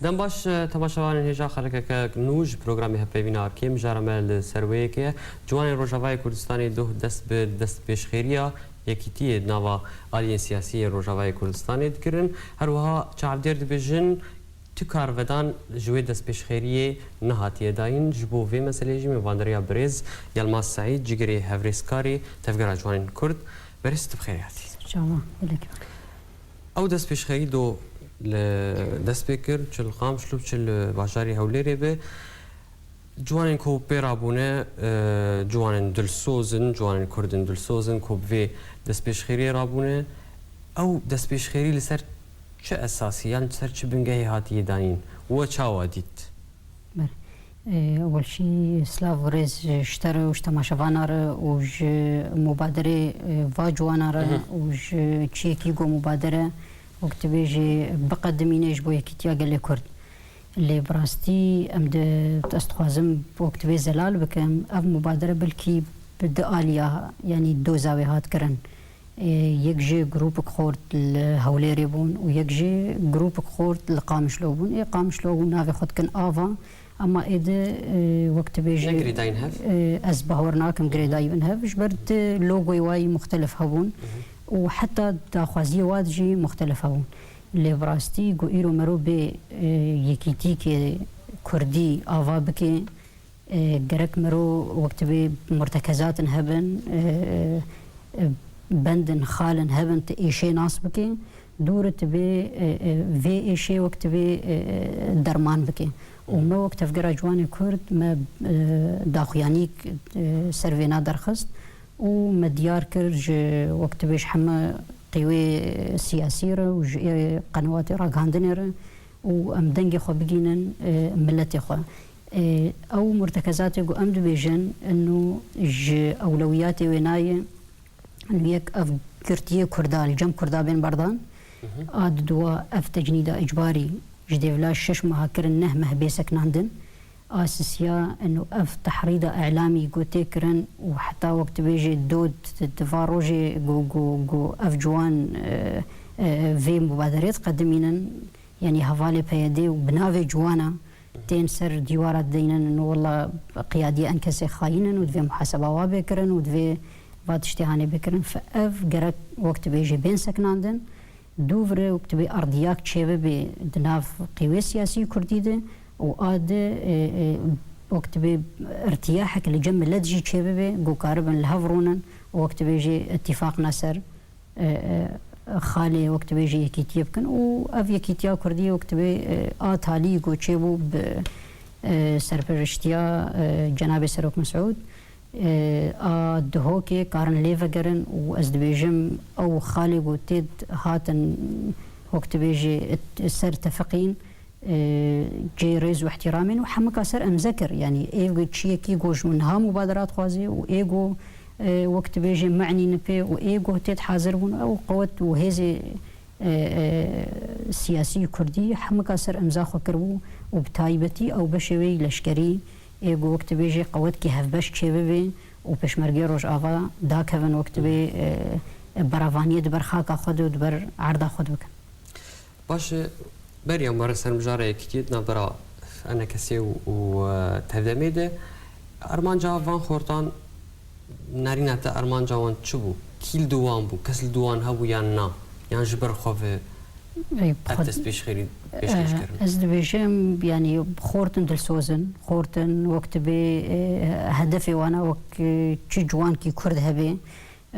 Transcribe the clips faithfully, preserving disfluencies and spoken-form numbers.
Dem baş, e, temaşevanên hêja xelekeke nû ji programê Hevpeyvîna Arkê, mijara me li ser wê yekê ye. Ciwanên Rojavayê Kurdistanê doh dest bi destpêşxêriya Yekîtiyê di nava aliyên siyasî yên Rojavayê Kurdistanê dikirin. Her wiha çavdêr dibêjin, tu karvedan ji wê destpêşxêriyê nehatiye dayîn. Ji bo vê meseleyê jî mêvandariya birêz Yilmaz Seîd, cigirê hevrêzkarê Tevgera Ciwanên Kurd. Berêz, tu bi xêrê hatî. Çawa, gelek. Ew destpêşxerî do li dest pê kir, çi li Qamişlo, çi li bajarê Hewlêrê be. Ciwanên ku pê rabûne, e, ciwanên dilsoz in, ciwanên Kurd in dilsoz in ku bi vê destpêşxeriyê rabûne. Ew destpêşxerî li ser çi esasî, yan li ser çi bingehê hatiye dayîn? We çawa dît? Belê. Ê, ewil jî silav û rêz ji te re û ji temaşevana re û ji mubaderê, ê, va ciwana re Mhm. û ji çiyekî ku mubadere, wek tu bêjî, biqedimîne ji bo yekîtiya gelê Kurd. Lê bi rastî em di, ez dixwazim wek tu bê zelal bikim, ev mubadere belkî bi du aliya, yanî doza wê hat kirin. Ê, yek jî grûpek xort li Hewlêrê bûn û yek jî grûpek xort li Qamişlo bûn. Ê, Qamişlo bûn navê xwe dikin Ava, ema êdî, ê, wek tu bêjî, Ne girêdayîn hev? ê, ez bawer nakim girêdayî bin hev, ji ber di logoyê wa yî muxtelif hebûn Mhm. û heta daxwaziyê wa jî muxtelif hebûn. Lê bi rastî ku îro mero bê, ê, yekîtîkê kurdî ava bike, E, gerek mero wek tibê murtekezatin hebin, e, e, bendin, xalin hebin, tu êşê nas bike, dû re tibê, e, e, vê êşê wek tibê, e, e, derman bike. Û me wek Tevgera Ciwanê Kurd, me, e, daxuyanîk, e, ser vêna derxist û me diyar kir ji wek tibê ji heme qîwê siyasî re û ji ê qenewatê ragihandinê re û em dengê xwe bigînin, e, miletê xwe. E, ew murtekezatê ku em dibêjin, inu ji ewlewiyatê wê nayê, inu yek ev girtiyê Kurda, li cem Kurda bên berdan, Mhm. a diduwa ev tecnîda icbarî ji dêvla şeş meha kirin neh meh bê sekinandin, a sisiya inu ev tehrîda elamî ku tê kirin û heta wek dibêjê dod di, di va rojê ku, ku, ku ev ciwan, e, e, vê mubaderê diqedimînin, yanî hevalê P Y D û bi navê ciwana, tên ser dîwara dideynin, û wela qiyadiyê enkesê xayîn in û divê muhaseba wa bê kirin û divê va tiştê hanê bê kirin. Fe ev gerek wek tibê jê bên sekinandin, dû vire wek tibê ardiyak çêbibe di nav qîwê siyasî kurdî de û a di, e, e, wek tibê irtiyahek li cem milet jî çêbibe, ku karibin li hev rûnin û wek tibê jê îtîfaq ne ser e, e, xalê wek dibêje yekîtiyê bikin û ev yekîtiya kurdî wek dibê, e, a talî ku çêbû bi, e, serperiştiya, e, Cenabê Serok Mesûd, e, a Duhokê karin lê vegerin û ez dibêjim ew xalê ku tê hatin wek dibêje ser tefiqîn, e, cê rêz û ihtiramên û hemika ser emze kir. Yanî êv çiyekî ku ji niha mubadera dixwazê û ê ku, e, wek dibêjê me'nî nipê û ê ku têt hazir bûn ew qewet û hêzê, e, e, siyasî kurdî hemika ser emza xwe kiribû û bi taybetî ew beşê wê yî leşkerî ê ku wek dibêjê qewetkî hevbeş çêbibê û Pêşmergê Rojava dakevin wek dibê, e, e, beravaniyê di ber xaka xwe de û di ber erda xwe de bikin. Baş e, beriya me re ser mijara yekîtiyê di navbera E N K S û, û, e, Tevdemê de, armanca van xortan, nerîna te armanca wan çi bû? Kî li dû wan bû? Kes li dû wan hebû yan na? Yan ji ber xwe ve Ey, ev xwe-, destpêşxerî pêşkêş e, kirin? Ez dibêjim, yanî xortin dilsoz in, xortin wek dibê, e, hedefê wana wek, e, çi ciwankî kurd hebê,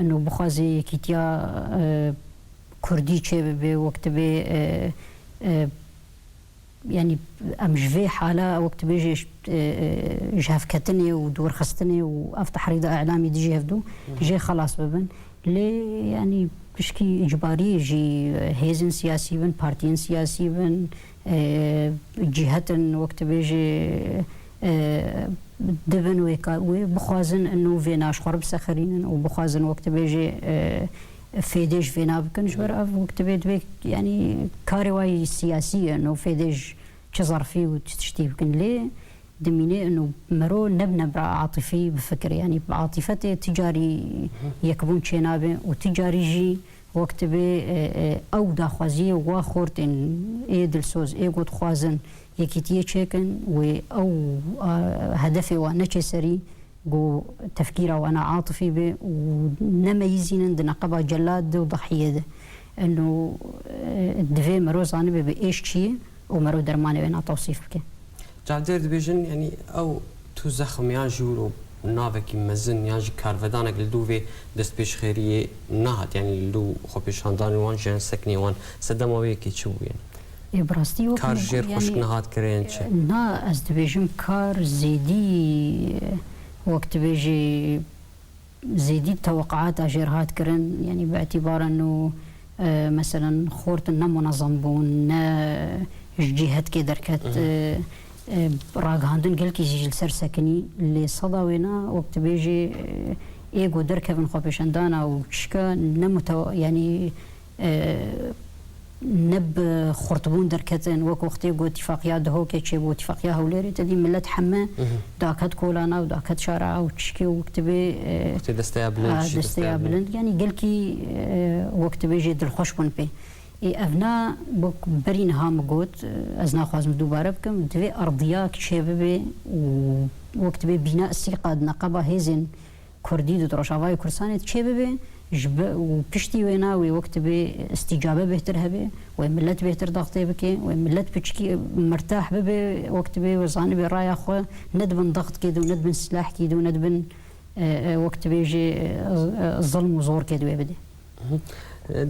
Ino bixwaze yekîtiya, e, kurdî çêbibe, wek dibê, e, e, yanî em ji vê hala wek dibêje, e, e, ji hevketinê û dûrxistinê û ev tehrîda îlamî dijî hevdû Hı hı. jê xelas bibin. Lê yanî pişkî îcbarî jî hêzên siyasî bin, partiyên siyasî bin, e, cîhetin wek dibêje, e, dibin wê ka-, wê bixwazin ino vêna ji xwe re bisexerînin û bixwazin wek dibêje, e, fêdê ji vêna bikin. Ji ber ev wek dibê, dibê, yanî karê wa yî siyasî ye, ino fêdê ji çi zerfî û çi tiştî bikin. Lê dimîne ino mero nebine bira atîfî bifikire. Yanî bi atîfetê ti carî yekbûn çênabe û ti carî jî Wek tibê, e, e, ew daxwaziyê wa xortên ê dilsoz, ê ku dixwazin yekîtiyê çêkin, wê ew, a, hedefê wan neçe serî, ku tefkîra wan a atifî be û nemeyîzînin di neqeba celad de û dahiyê de. Eno, e, divê mero zanibe bi êş çi ye û mero dermanê wê na tewsîf bike. Çavdêr dibêjin, yanî ew tu zexm yan jî wilo navekî mezin yan jî karvedanek li dû vê destpêşxêriyê nehat, yanî li dû xwepêşandanê wan, jiyan sekinê wan, sedema wê yekê çi bû, yanî? Ê, bi rastî wek Kar min jêr got, xweşik yanî, nehat kirin, çi? Na, ez dibêjim kar zêdî, wek dibêjî, zêdî teweqaata jêr hat kirin, yanî bi îtîbara nû, e, meselen, xort ne munezem bûn, ne ji cîhetkê derket, Mhm. e, e, ragihandin gelkî jî li ser sekinî, lê seda wêna, wek tu bêjî, e, ê ku derkevin xwepêşandana û çişka ne mutewa-, yanî, e, ne bi xurtbûn derketin, wek wextê ku Îtifaqiya Duhokê çêbû, Îtifaqiya Hewlêrê, te dî millet heme Mhm. daket kolana û daket şara û çişkê û wek tibê, e, Wextê desteya bilind a, jî, desteya desteya bilind. bilind. Yanî gelkî, e, wek tibê jê dilxweş bûn pê. Ê, ev na wek berî niha min got, e, ez naxwazim dubare bikim, divê erdiyak çêbibe û wek tibê bîna sîqa di neqeba hêzên Kurdî di Rojavayê Kurdistanê çê bibe, ji be-, û piştî wêna wê wek tibê îstîcabe bêhtir hebe, wê millet bêhtir daxtê bike, wê millet piçkî mirtah bibe, wek tibê wê zanibe raya xwe ne dibin daxtkê de û ne dibin silahkî de û ne dibin, e, e, wek tibê jê, e, e, zilm û zorkê de wê bide. Mhm. E,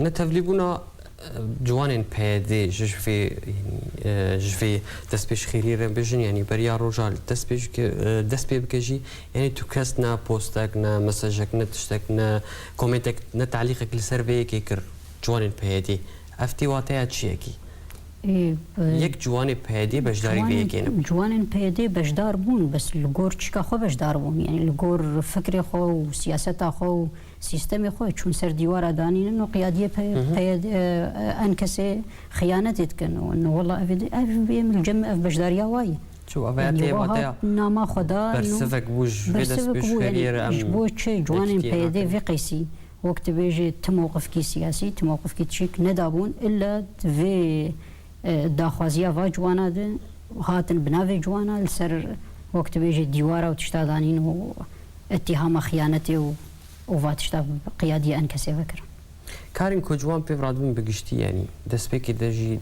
netevlîbûna, e, ciwanên P Y D ji, ji vê, yanî, e, ji vê destpêşxêriyê re bêjin, yanî beriya roja dest pê jike, e, dest pê bike jî, yanî tu kes ne postek, ne mesajek, ne tiştek, ne komentek, ne talîqek li ser vê yekê kir ciwanên P Y D. Ev tê wateya çi yekî? Ê, e, Yek ciwanê P Y D beşdarî vê ciwanên, yekê nebû. Ciwanên P Y D beşdar bûn, bes li gor çika xwe beşdar bûn. Yanî li gor fikrê xwe û siyaseta xwe û sîstemê xwe çûn ser dîwara danînin û qiyadiyê P-, Hı hı. P Y D, e, e, ENKS'ê xiyanetê dikin. Û wela ev, ev, em li cem ev beşdariya wa ye. Çi, ev Yanî tê wa wateya hat nama xwe da, no, bersivek bû ji vê bersivek bû, destpêşxeriyê yanî re, em ji bo çi ciwanên yekîtiyê P Y D nakin. Vê qeysî, wek tu bêjê ti mewqifkî siyasî, ti mewqifkî çîk nedabûn, illa di vê, e, daxwaziya va ciwana de hatin bi navê ciwana li ser, wek tu bêjê, dîwara û tişta danîn û îttihama xiyanetê û, û va tişta qiyadiyê ENKS'ê vekirin. Karên ku ciwan pê ve radibin bi giştî, yanî destpêkê de jî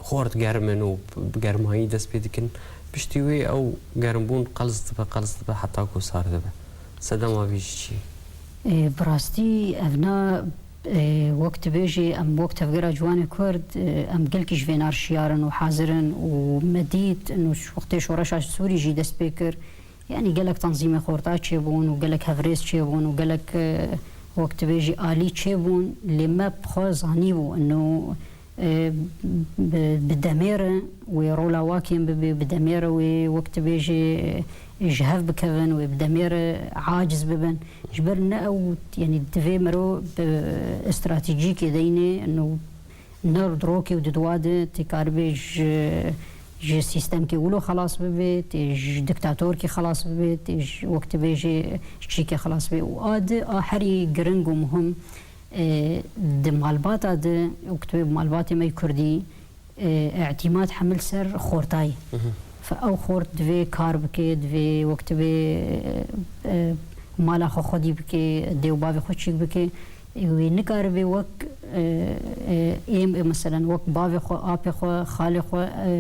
xort germ in û bi germayî dest pê dikin. Piştî wê ew germbûn qels dibe, qels dibe heta ku sar dibe. Sedema vî jî çi ye? Ê, bi rastî ev na, ê, wek tu bêjî, em wek Tevgera Ciwanê Kurd, ê, em gelkî ji vê nar şiyar in û hazir in û me dît, û wextê şoreşa Sûrî jî dest pê kir. Yanî gelek tanzîmê xorta çêbûn û gelek hevrêz çêbûn û gelek, e, wek tu bêjî alî çêbûn, lê me bi xwe zanîbû, ino, e, bi, bi demê re wê rola wa kêm bibe, bi demê re wê, wek tu bêjî, e, ji hev bikevin, wê bi demê re aciz bibin. Ji ber ne ew, yanî divê mero bi stratejîkê deyne, ino, Ner di rokê û di dua de tê karibe ji, ji sîstemkê wilo xelas bibe, tê ji diktatorkî xelas bibe, tê ji, wek tu bêjê, ji çîkê xelas bibe. Û a di a herî giring û muhim, e, di malbata de, wek tu bê malbatê me yê Kurdî, e, îtîmat hemil ser xortayî. Mhm. Fe ew xort divê kar bike, divê wek tu bê, e, mala xwe xwedî bike, dê û bavê xwe çîk bike. Wê nikaribe wek, e, e, êm, e, meselen, wek bavê xwe, apê xwe, xalê xwe, e,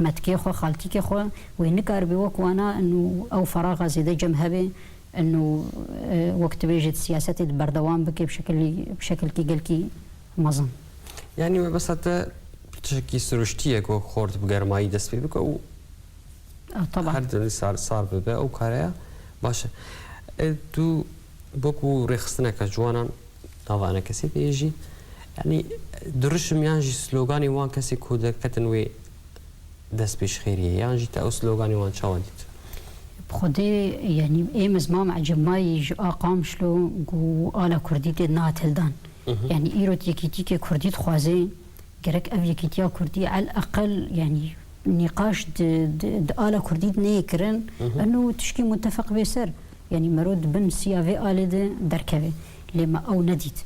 metkê xwe, xaltîkê xwe, wê nikaribe wek wana û ew feraxa zêde cem hebe û, e, wek tu bêjî di siyasetê de berdewam bike bi şekilî, bi şekilkî gelkî mezin. Yanî mebesta te tiştekî siruştî ye ku xort bi germayî dest pê bike û A, taban. Her dilî sar, sar bibe ew kareya baş e. E, tu wekî rêxistineke ciwanan nava ENKS'ê de yê jî, yanî dirişim yan jî sloganê wan kesê ku derketin wê destpêşxêriyê, yan jî te ew sloganê wan çawa dît? Bi xwedê, yanî êm ez mam ecêb mayî ji a Qamişlo ku ala Kurdî tê dihat hildan. Mhm. Yanî îro yekîtîkê Kurdî dixwaze, gerek ev yekîtiya Kurdî el eqel, yanî nîqaş di, di, di ala Kurdî de neyê kirin, Mhm. eno tişkî mutefeq bê ser. Yanî mero di bin siya vê alê de derkeve. Lê me ew nedît.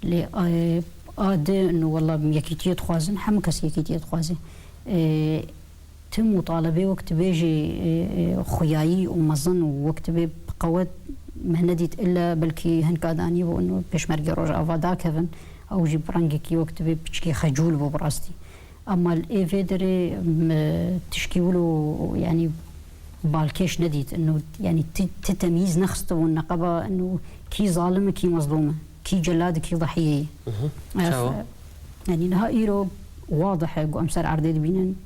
Lê, e, a di, no, wela, yekîtiyê dixwazin, hemû kes yekîtiyê dixwaze. E, ti mutalebê wek tu bêjî, e, e, xuyayî û mezin û wek tu bê bi qewet me nedît, illa belkî hinka danî bû, no, Pêşmergê Rojava dakevin, ew jî bi rengekî wek tu bê piçkî xecûl bû bi rastî. Ema li ê vê derê me tişkî wilo, yanî balkêş nedît. Ino, yanî ti, ti temyîz nexistibûn neqeba ino kî zalim e, kî mezlûm e, kî celad e, kî dahiyê ye. Mhm. Ev, Çawa? Yanî niha îro wadih e ku em ser erdê dibînin.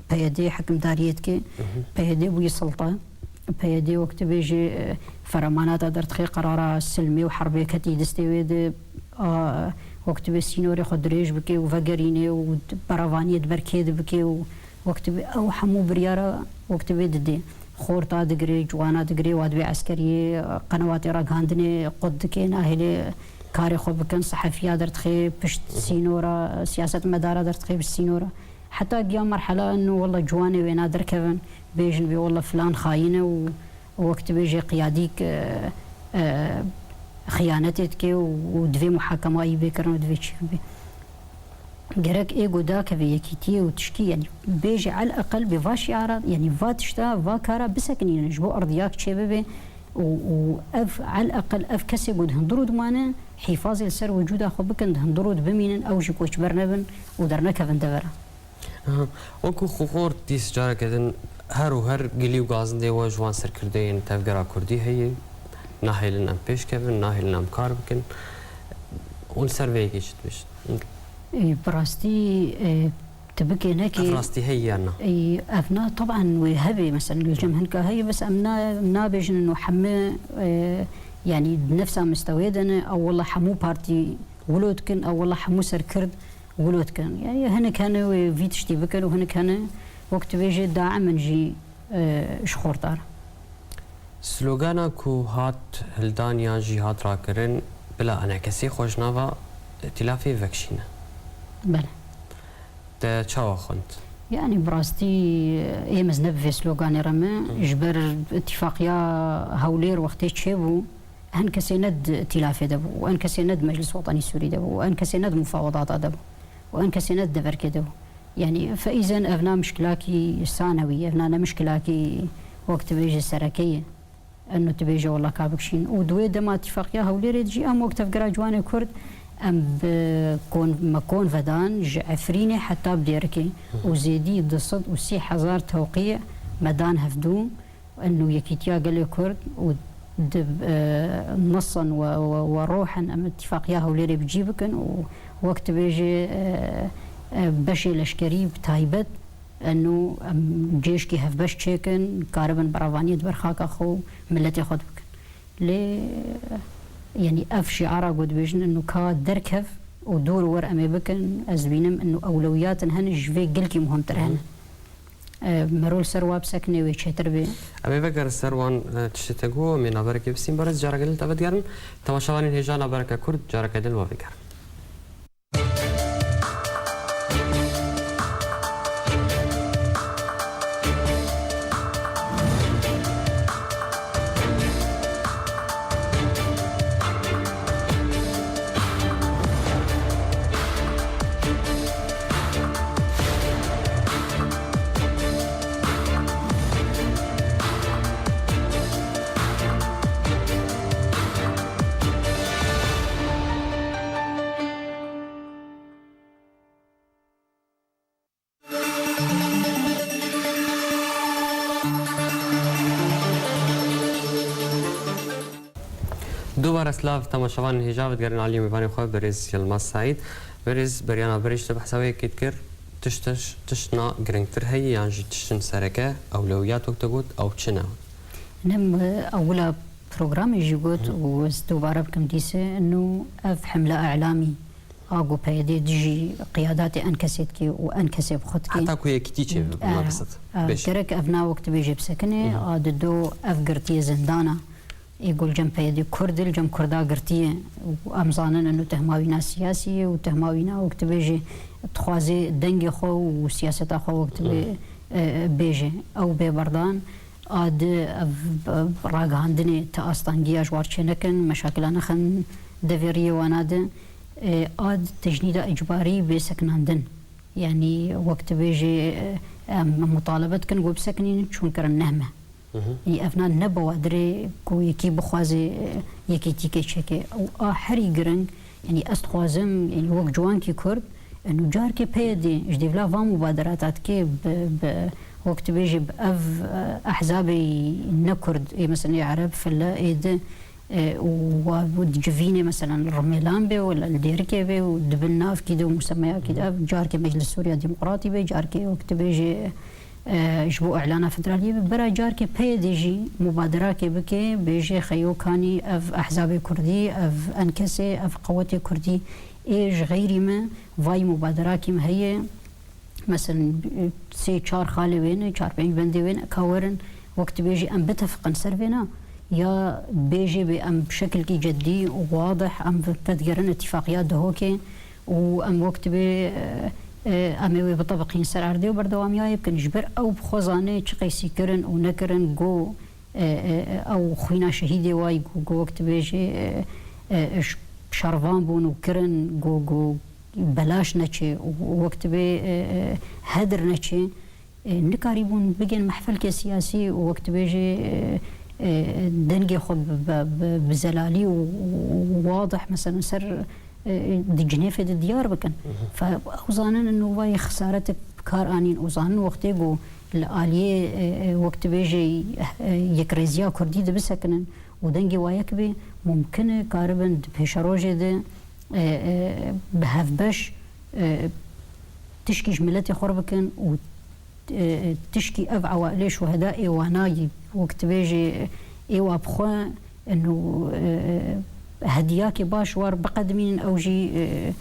P Y D hikimdariyê dike. Mhm. P Y D bûye silta. P Y D wek tu bêjî, e, feremanata derdixê qerara silmê û herbê ketî destê wê de, a, wek tu bê sînorê xwe dirêj bike û vegerîne û d-, berevaniyê di ber kê de bike û wek tu bê ew hemû biryara wek tu bê didê. Xorta digirê, ciwana digirê, wa dibê eskeriyê, qenewatê ragihandinê qut dike, nahêlê karê xwe bikin, sehefiya derdixê pişt sînora, siyasetmedara derdixê pişt sînora. Heta giya merhela ino wela ciwanê wêna derkevin, bêjin bê wela filan xayîn e û wek tu bêjê qiyadîk, e, e, xiyanetê dike û, û divê muhakemayî bê kirin û divê çî bê. Gerek ê ku dakeve yekîtiyê û tişkî, yanî bêjê el eqel bê va şiara, yanî va tişta, va kara bisekinînin ji bo erdiyak çêbibe û, û ev el eqel ev kesê ku di hundirû dimane, hîfazê li ser wicûda xwe bikin, di hundirû de bimînin, ew jî koçber nebin û dernekevin devera. Aha. Wekî Xixor dîs careke din her û her gilî û gazindê we ji wan serkirdeyên tevgera kurdî heye. Nahêlin em pêş kevin, nahêlin em kar bikin. Hûn ser vê yekê çi dibêjin? Ê, bi rastî, ê, tu bikê nekê. Ev rastî heye yan na? Ê, ev na, teban wê hebe, mesela, li cem hinka heye, bes em na-, nabêjin û heme, ê, yanî di nefsa mistewê de ne, ew wela hemû partî wilo dikin, ew wela hemû serkird wilo dikin. Yanî hinek hene wê vî tiştî bikin û hinek hene wek tu bêjê daimen jî, e, ji xortar. Slogana ku hat hildan yan jî hat rakirin, bila enekesê xwe ji nava îtîlafê vekişîne. Bele. Te çawa xwend? Yanî bi rastî ê mezin ne bi vê sloganê re me, Hı. ji ber îtîfaqiya Hewlêr wextê çêbû, hin kesê ne di îtîlafê de bû û hin kesê ne di Meclis Wetanî Sûrî de bû û hin kesê ne di mufawedata de bû û hin kesê ne di deverkê de bû. Yanî feîzen ev na mişkilakî sanewî, ev na ne mişkilakî wek tu bêjî sereke ye. Eno tu bêje wela ka bikişîn. Û di wê dema Îtîfaqiya Hewlêrê de jî em wek Tevgera Ciwanê Kurd em bi kon-, me kon vedan ji Efrînê heta bi Dêrikê û zêdî du sed û sî hezar tewqî me dan hevdû. Eno yekîtiya gelê Kurd û di, e, nesan we, we, we rohen em Îtîfaqiya Hewlêrê bi cî bikin û wek tu bêjê, e, e, beşê leşkerî bi taybet Eno em cêşkî hevbeş çêkin, karibin berevaniyê di ber xaka xwe û miletê xwe dibikin. Lê, yanî ev şiara ku dibêjin, eno ka derkev û dûr wer em ê bikin, ez dibînim eno ewlewiyatên hene ji vê gelkî muhimtir hene. E, mero li ser wa bisekine wê çêtir bê. Em ê vegerin ser wan, e, tiştê te got, em ê naberekê bistîn berê, careke din te vedigerin. Temaşevanên hêja nabereke kurt, careke din we vegerin. Dubare silav temaşevanên hêja, ve digerin aliyê mêvanê xwe, birêz Yilmaz Saîd. Birêz, beriya naberê ji te behsa wê yekê dikir, tişt, tişt, tiştna girîngtir heye yan jî tiştên sereke, ewlewiyat wek te got, ew çi ne? Ne, min ewila programê jî got û ez dubare bikim dîse, eno ev hemla îlamî. A ku P Y D dijî qiyadatê ENKSê dike û ENKSê bi xwe dike. Heta ku yekîtî çêbe, bi mabestet. Gerek ev na wek tu bêjê bisekine, a dido ev girtiyê zindana. Ê ku li cem P Y D Kurd e, li cem Kurda girtiye. Û em zanin eno tehma wîna siyasî ye û tehma wîna wek tu bêjê dixwaze dengê xwe û siyaseta xwe wek tu bê, e, bêje. Ew bê berdan. A di ev, ev ragihandinê ti astangiya ji war çênekin, meşakila nexin devê riyê wana de. e, a tecnîda icbarî bê sekinandin. Yanî wek dibêjê, e, em mutalebe dikin ku bisekinînin, çûn kirin nehme. Yanî ev na ne bawadirê ku yekî bixwaze, e, yekîtîkê çêke. Û a herî giring, yanî ez dixwazim, yanî wek ciwankî Kurd, e, nû carkê P Y D ji dêvla van mubaderata dike bi, bi, wek dibêjê bi ev, e, ehzabê ne Kurd, ê mesela ê Ereb, Fille, ê di, e, û wa, û di civînê mesela li Rimêlan bê, wela li Dêrikê bê û di bin navkî de û musemeyakî de, carkê Meclis Sûriya Demokratî bê, carkê wek dibêjê, e, ji bo îlana federaliyê bê. Bira carkê P Y D jî mubaderakê bike, bêjê xeyokanî ev ehzabê kurdî, ev enkesê, ev qewetê kurdî ê ji xeyrî me, vay mubaderakî me heye. Meselen, sê çar xalê wê ne, çar pênc bendê wê ne, ka werin, wek dibêjî em bitefiqin ser vê na, ya bêjê bê em bi şekilkî ceddî û wadih em vedigerin îtîfaqiya Duhokê û em wek dibê, e, e, em ê wê bitebiqîn ser erdê û berdewamiyayê bikin. Ji ber ew bi xwe zane çi qeysî kirin û nekirin, go, e, e, e, ew xwîna şehîdê wayî ku, ku wek dibêjê, e, e, ş-, şervan bûn û kirin, ku, ku belaş neçê û wek dibê, e, e, hedir neçê, e, nikarîbûn bigên mehfelkê siyasî û wek dibêjê, e, e, dengê xwe bi, bi, bi, bi zelalî û, û wadih, meselen, ser, e, di Cinêfê de diyar bikin. Fe ew zanin û vayê xesaretek bi kar anîn û zanin wextê ku li aliyê, e, e, wek dibêjê, e, yekrêziya kurdî de bisekinin û dengê wa yek bê, mumkin e karibin di pêşerojê de, e, e, bi hevbeş, e, tişkî ji miletê xwe re bikin û, e, tişkî ev ewailê şuheda ê wana yî wek dibêjê ê wa bi xwe û, e, hediyakê baş war biqedimînin, ew jî, e,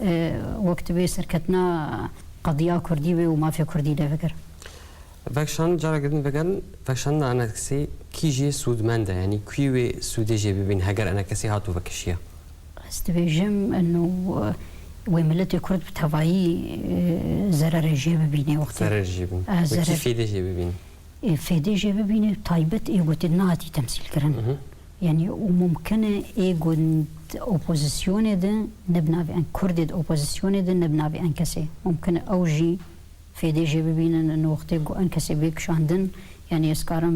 e, wek dibê serketina qediya kurdî be û mafê kurdî lê veger. Vekşan, careke din vegerin, vekşandina eneksê kî jê sûdmend e? Yanî kî wê sûdê jê bibîn heger enekesê hat û vekişiya? Ez dibêjim, eno, wê miletê Kurd bi tevayî, e, zererê jê bibîne wextê. Zererê jê bibîn. E, Wekî zerer- fêdê jê bibîn. E, fêdê jê bibîne, taybet ê gotê nehatî temsîl kirin. Mhm. Yanî û mumkin e ê gund opozisyonê de ne bi navê en-, Kurdê di opozisyonê de ne bi navê enkesê. Mumkin e ew jî fêdê jê bibînin, in wextê ku enkesê bê kişandin. Yanî ez karim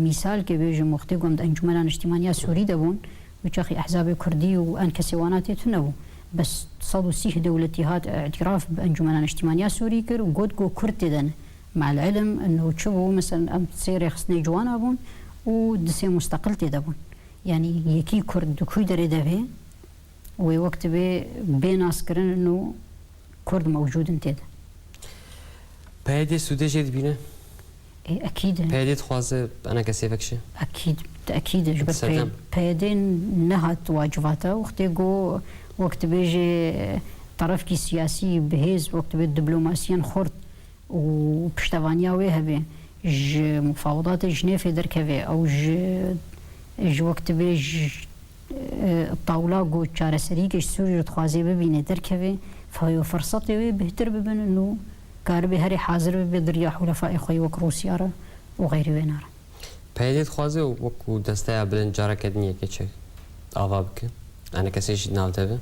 mîsalkê bêjim, wextê ku em di Encûmena Niştîmaniya Sûrî de bûn, wî çaxî ehzabê Kurdî û enkesê wana tê tune bû. Bes sed û sîh dewletî hat îtîraf bi Encûmena Niştîmaniya Sûrî kir û got ku Kurd tê de ne. Me'el ilim, ino çi bû? Mesela em sê rêxistinê ciwana bûn û du sê musteqil tê de bûn. Yanî yekî Kurd di kû derê de bê, wê wek dibê bê naskirin û Kurd mewcûd in tê de. P Y D sûdê jê dibîne? Ê, ekîd e. P Y D dixwaze enekesê vekişe? Ekîd, ekîd e. Ji ber P Y D nehat wa civata. Wextê ku wek dibêjê terefkî siyasî bi hêz, wek dibê diplomasiyan xurt û piştevaniya wê hebe, ji mufawedatê Jinêfê derkeve, ew ji, ji wek dibê ji, e, tawla ku çareseriyeke ji Sûrî re dixwaze bibîne derkeve, feyo firsetê wê bêhtir bibin û karibe herê hazir bibe di riya hulefaê xwe yê wek Rûsya re û xeyrî wêna re. P Y D dixwaze wekû desteya bilind careke din yekê çi ava bike? Enekesê jî di nav de be?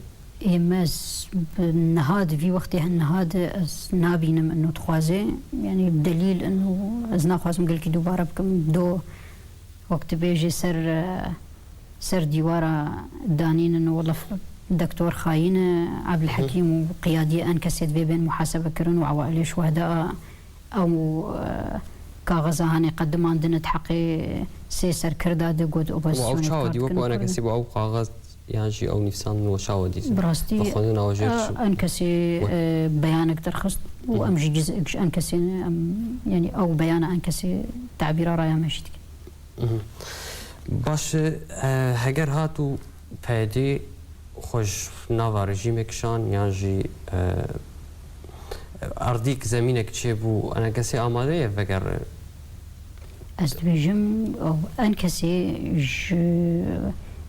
Ê, me ez bi niha de, vî wextê hen niha de ez nabînim ino dixwaze. Yanî delîl ino ez naxwazim gelkî dubare bikim. Do wek dibêjê ser, e, ser dîwara danînin û wele f-, doktor xayîn e, Eblhekîm û qiyadiyê enkesê divê bên muhasebe kirin û ewailê şuheda. Ew, e, kaxiza hanê qedimandine di heqê sê serkirda de got Û ew opozisyonê çawa dî? Wek enkesê bû ew kaxiz yan jî ew nivîsandin we çawa dîtin? Bi rastî, Bi xwendina we jê e, diçû? enkesê, e, beyanek derxist û Hı hı. em jî cizek ji enkesê ne, em, yanî ew beyana enkesê tabîra raya me jî dikin. Mhm. Baş e, heger hat û P Y D xwe ji nava rejîmê kişand yan jî, e, erdîk, zemînek çêbû, enekesê amade ye vegere? Ez dibêjim, enkesê ji,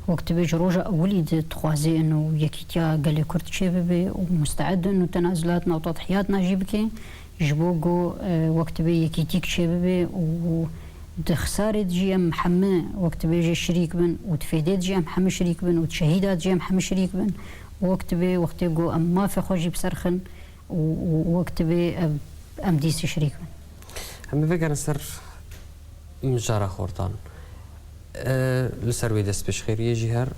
wek dibê ji roja ewilî de dixwaze ino yekîtiya gelê Kurd çêbibe û musteed ino tenazulat û tedhiyatna jî bike. Ji bo ku, e, wek dibê yekîtîk çêbibe û di xisarê de jî em hemî wek dibêje şirîk bin û di fêdê de jî em hemî şirîk bin û di şehîda de jî em hemî şirîk bin Wek divê wextê ku em mafê xwe jî bi ser xin û, û wek divê em, em dîsî şirîk bin. Em ê vegerin ser mijara xortan. E, li ser wê destpêşxêriyê jî her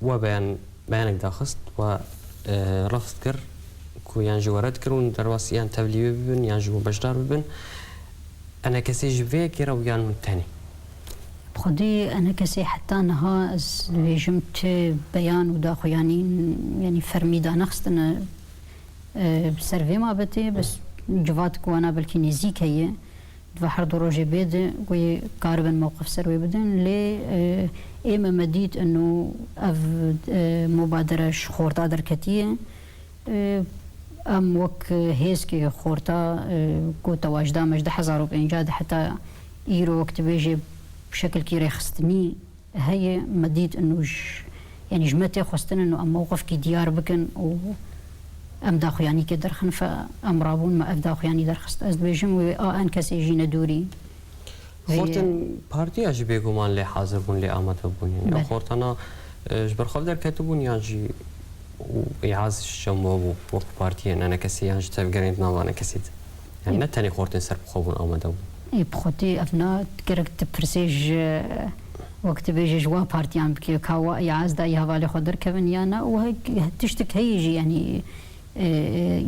we beyan, beyanek daxist, we, e, refz kir ku yan jî we red kir hûn derbasî yan tevlî wê bibin, yan jî we beşdar bibin. Enekesê ji vê yekê re bû yan hûn tenê? Bi xwedî enekesê heta niha ez dibêjim ti beyan û daxuyanîn, yanî fermî danexistine, e, ser vê mabetê, bes civat ku wana belkî nêzîk heye, di va her du rojê bê de ku yê karibin mewqif ser wê bidin, lê, e, ê me me dît ino ev, e, mubadere ji xorta derketiye. E, em wek hêzkê xorta, e, ku tewajda me ji du hezar û pênc de heta îro wek dibêje bi şekilkî rêxistinî heye, me dît ino ji, yanî ji me tê xwestin ino em mewqifkî diyar bikin û em daxuyanîkê derxin, fe em rabûn me ev daxuyanî derxist. Ez dibêjim wê a enekesê jî ne dûrî. Xortên partiya jî bêguman lê hazir bûn, lê amade bûn. Yanî ew xortana, e, ji ber xwe derketibûn yan jî û îaz ji cem we bû wek partiyên enekesê yan jî tevgerên di nava enekesê de? Yanî ne tenê xortên serbixwe bûn amade bûn. Ê, bi xwedî ev na gerek tu pirsê ji, wek tu bêjî ji wa partiyan bikî, ka wa îaz da î hevalê xwe derkevin ya na û he-, tiştik heye jî yanî E, e,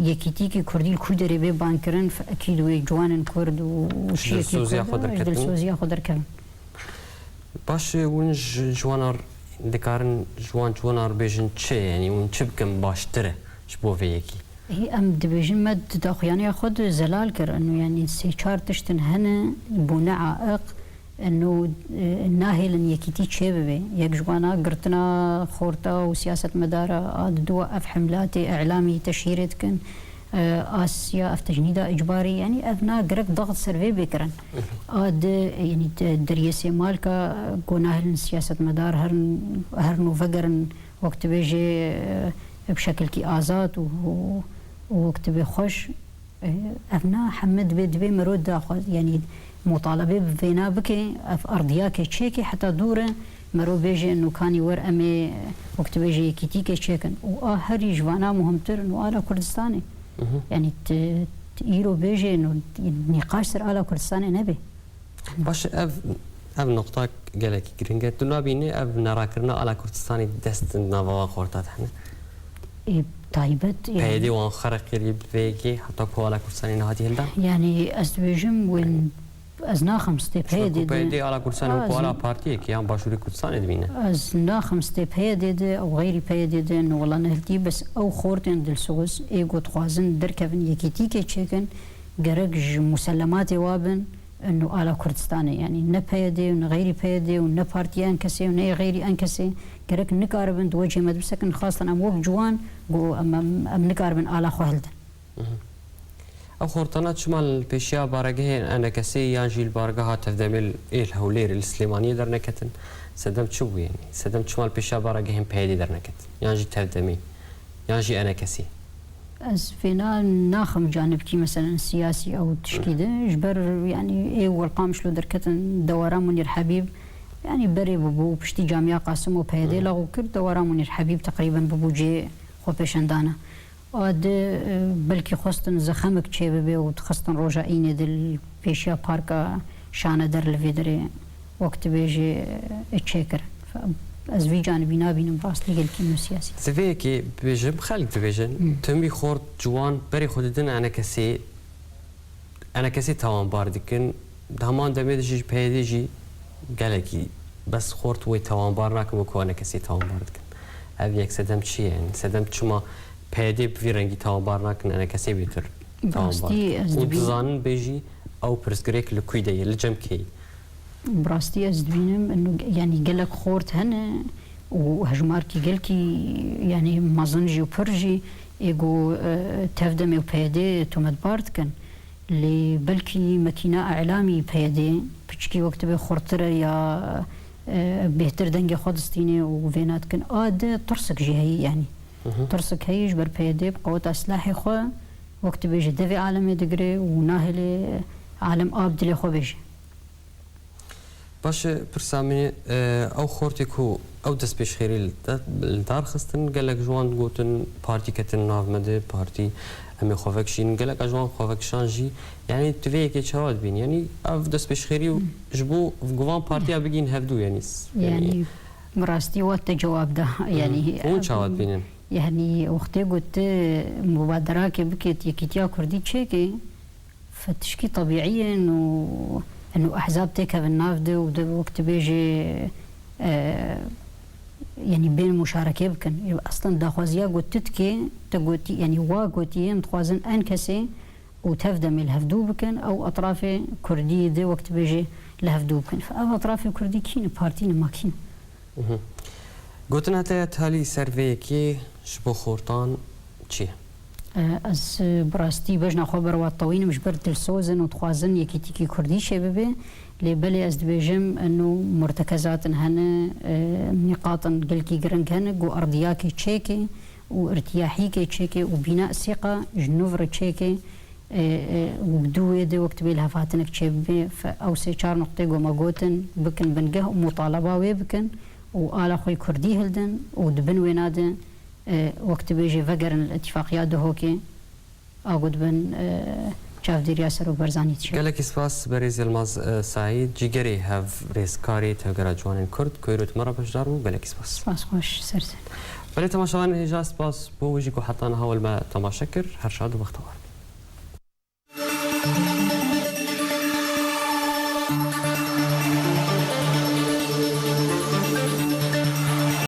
yekîtîkî kurdî li ku derê bê bankirin, fe-, ekîd wê ciwanên kurd û, û çiyekî dilsoziya kurd xwe e, ji derketin. Dilsoziya xwe derkevin. Baş e, hûn ji, ji wan ar dikarin, ji wan, ji wan ar bêjin çi? Yanî hûn çi bikin baştir e ji bo vê yekî? Ê, em dibêjin me di daxuyaniya xwe de zelal kir. Eno, yanî sê çar tiştin hene, bûne aiq. Eno, e, nahêlin yekîtî çêbibe. Yek ji wana girtina xorta û siyasetmedara, a diduwa ev hemlatê îlamî teşhîrê dikin. E, a siya ev tecnîda îcbarî, yanî ev na gerek daxt ser vê bê kirin. A di, yanî de-, deriyê Sêmalka, ku nahêlin siyasetmedar herin, herin û vegerin, wek dibêje, e, bi şekilkî azad û, û, û wek dibê xweş. E, ev na heme dibê, dibê mero daxwaz, yanî mutalebe bi vêna bike, ev erdiyake çêke heta dûr e, mero bêje nûkanî wer em ê, wek tu bêje yekîtîke çêkin. Û a herî ji vana muhimtir nû ala Kurdistanê. Mhm. Yanî ti, ti îro bêje nû nîqaş ser ala Kurdistanê nebe. Baş e, ev, ev noqta gelekî giring e. Tu nabînî ev nerakirina ala Kurdistanê dest di nava wan xorta de hene? Ê, taybet, yani. P Y D wan xereqirî bi vê yekê heta ku ala Kurdistanê nehatiye hildan? Yani ez dibêjim win, ez naxim stê P Y D de. P Y D ala Kurdistanê wekî ala partiyekî yan Başûrê Kurdistanê dibîne. Ez naxim stê P Y D de û xeyrî P Y D de nû wela nehiltî, bes ew xortên dilsoz ê ku dixwazin derkevin yekîtîkê çêkin, gerek ji muselematê wa bin, Eno ala Kurdistanê, yanî ne P Y D û ne xeyrî P Y D û ne partiya enkesê û ne yê xeyrî enkesê gerek nikaribin di wecihê me de bisekin, xastan em wek ciwan ku em, em, em nikaribin ala xwe hildin. Mhm. Ew xortana çima li pêşiya baregehên enekesê yan jî li baregeha tevdemê ê li Hewlêrê, li Silêmaniyê derneketin? Sedem çi bû yanî? Sedem çima li pêşiya baregehên P Y D derneketin? Yan jî tevdemê? Yan jî enekesê? Ez fêna naxim canibkî, meselen, siyasî ew tişkî de. Ji ber, yanî, ê Welqamiş lo derketin dewara Munîr Hebîb, yanî, berê bûbû û piştî Camiya Qasim û P Y D lexw kir, dewara Munîr Hebîb teqrîben bûbû cihê xwepêşandana. A di, e, belkî xwestin zexemek çêbibe û dixistin roja înê de li pêşiya parka Şaneder li vê derê. Wek tu bêjî, e, çêkir. Ez vî canibî nabînim, rastî gelkî nû siyasî. Di vê yekê bibêjim, xelk dibêjin, Hmm. timî xort ciwan berê xwe didin enekesê, enekesê tawanbar dikin. Di heman demê de jî ji P Y D jî gelekî bes xort wê tawanbar nakin, wekî enekesê tawanbar dikin. Ev yek sedem çi ye? Yani sedem çima P Y D bi vî rengî tawanbar nakin, enekesê bêtir tawanbar Rastî dikin? Ez Û dibînim. Dizanin bêjî ew pirsgirêk li kû de ye, li cem kê ye? Bi rastî ez dibînim, ino, yanî gelek xort hene û hejmarkî gelkî, yanî mezin jî û pir jî ê ku, e, tevdemê û P Y D tometbar dikin. Lê belkî mekîna îlamî P Y D piçkî wek dibe xurtir e ya, e, bêhtir dengê xwe distîne û vêna dikin. A di tirsik jî heyî, yanî. Hı hı. Tirsik heyî ji ber P Y D bi qeweta silahê xwe wek dibêje devê alemê digire û nahêle alem a bi dilê xwe bêje. Baş e, pirsa min e, ew xortê ku Ew destpêşxêrî li te, li dar xistin, gelek ji wan gotin, partî ketin nav me de, partî em ê xwe vekişînin. Gelek ji wan xwevekişan jî, yanî tu vê yekê çawa dibînî? Yanî ev destpêşxêrî û ji bo guvan partiya bigihîn hevdû, yanî s-, yanî Yanî, bi rastî we te cewab da. Yanî, Hûn çawa dibînin? Yanî, wextê ku tu mubaderakê bikê, yekîtiya Kurdî çêkê, Fe tişkî tebîî ye û, û ehzab têkevin nav de û de wek tu bêjê, e, yanî bên muşareke bikin. Eslen daxwaziya ku tu dikê, te gotî, yanî wa gotî, em dixwazin en kesê û tev demê li hevdû bikin, ew etrafê Kurdî de wek tu bêjê li hevdû bikin. Fe ev etrafê Kurdî kî ne, partî ne, ma kî ne? Mhm. Gotina te ya talî ser vê yekê ji bo xortan çi ye? E, ez, e, bi rastî bejna xwe ber wan tewînim, ji ber dilsoz in û dixwazin yekîtîkî Kurdî çêbibe. Lê belê ez dibêjim, eno murtekezat in hene, e, nîqat in gelkî giring hene, ku erdiyakê çêke û irtiyahîkê çêke û bîna sîqa ji nû re çêke. E, e, û bi dû wê de wek dibê lihevhatinek çêbibe, fe-, ew sê çar nuqtê ku me gotin, bikin bingeh û mutaleba wê bikin û ala xwe Kurdî hildin û di bin wêna de, e, wek dibêjê vegerin li îtifaqiya Duhokê, a ku dibin, e, çavdêriya Serok Barzanî dişe. Gelekî spas berêz Yilmaz, e, Saîd, cîgerê hev rêzkarê Tevgera Ciwanên Kurd, ku îro di me re beşdar bû, gelekî spas. Spas xweş, ser ser. Belê temaşevanên hêja, spas bo wê jî ku heta niha we li me temaşe kir, her şad û bextewar.